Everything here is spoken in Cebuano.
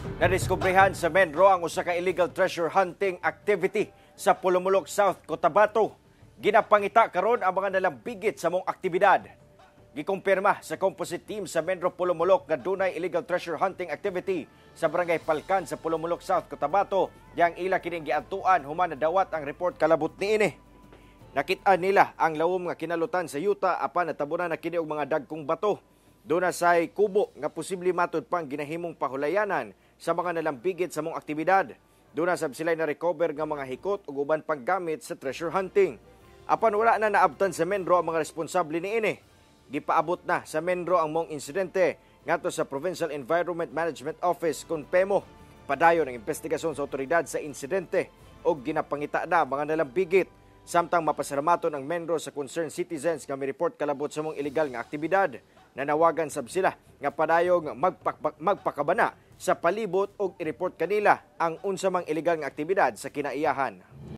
Nadiskubrehan sa Menro ang usa ka illegal treasure hunting activity sa Polomolok South, Cotabato. Ginapangita karon ang mga nalambigit sa maong aktibidad. Gikumpirma sa composite team sa Menro Polomolok nga dunay illegal treasure hunting activity sa Barangay Palkan sa Polomolok South, Cotabato. Yang ila kining giadtuan human nadawat ang report kalabot niini. Nakita nila ang lawom nga kinalutan sa yuta apan natabunan na kini og mga dagkong bato. Duna say kubo nga posible matud pang ginahimong pahulayanan sa mga nalambigit sa maong aktibidad. Duna sab sila na recover nga mga hikot ug uban pang gamit sa treasure hunting. Apan wala na naabtan sa Menro ang mga responsable niini. Gipaabot na sa Menro ang maong insidente ngadto sa Provincial Environment Management Office kon PEMO. Padayon ang investigasyon sa otoridad sa insidente ug ginapangita na mga nalambigit. Samtang mapasalamaton ang Menro sa concerned citizens nga mi-report kalabot sa maong ilegal nga aktibidad. Nanawagan sab sila nga padayong magpakabana sa palibot og i-report kanila ang unsa mang ilegal nga aktibidad sa kinaiyahan.